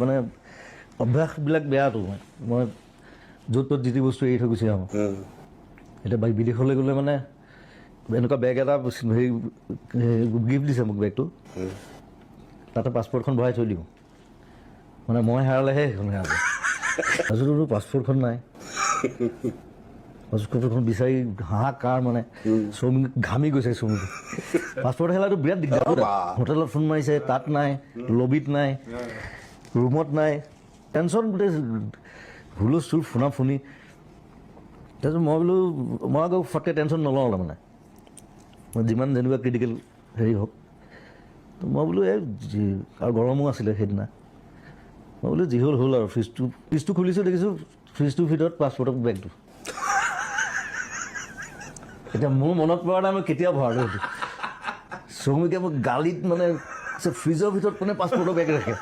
মানে অভ্যাসবিলাক বেয়াটো। মই মই য'ত ত'ত যি তি বস্তু এৰি থৈ গুচি আহোঁ। এতিয়া বিদেশলৈ গ'লে মানে এনেকুৱা বেগ এটা হেৰি গিফ্ট দিছে মোক বেগটো, তাতে পাছপৰ্টখন ভৰাই থৈ দিওঁ। মানে মই হেৰালেহে সেইখন হেৰাব। তাৰপিছততো পাছপৰ্টখন নাই। পাছপৰ্টখন বিচাৰি হাহাকাৰ, মানে চৌমিন ঘামি গৈছে চৌমিন। পাছপৰ্ট হেৰালেতো বিৰাট দিগদাৰ। হোটেলত ফোন মাৰিছে, তাত নাই, লবিত নাই, ৰুমত নাই, টেনশ্যন, গোটেই হুলস্থুল, ফোনা ফুনি। তাৰপিছত মই বোলো, মই আকৌ ফটকৈ টেনশ্যন নলওঁ। তাৰমানে মই যিমান যেনেকুৱা ক্ৰিটিকেল হেৰি হওক, তো মই বোলো এই আৰু গৰমো আছিলে সেইদিনা, মই বোলো যি হ'ল হ'ল আৰু। ফ্ৰিজটো খুলিছোঁ, দেখিছোঁ ফ্ৰিজটোৰ ভিতৰত পাছপৰ্টৰ বেগটো। এতিয়া মোৰ মনত পৰা নাই মই কেতিয়া ভৰালোঁ সেইটো। শ্ৰমিকে মোক গালিত মানে কৈছে, ফ্ৰিজৰ ভিতৰত কোনে পাছপৰ্টৰ বেগ ৰাখে?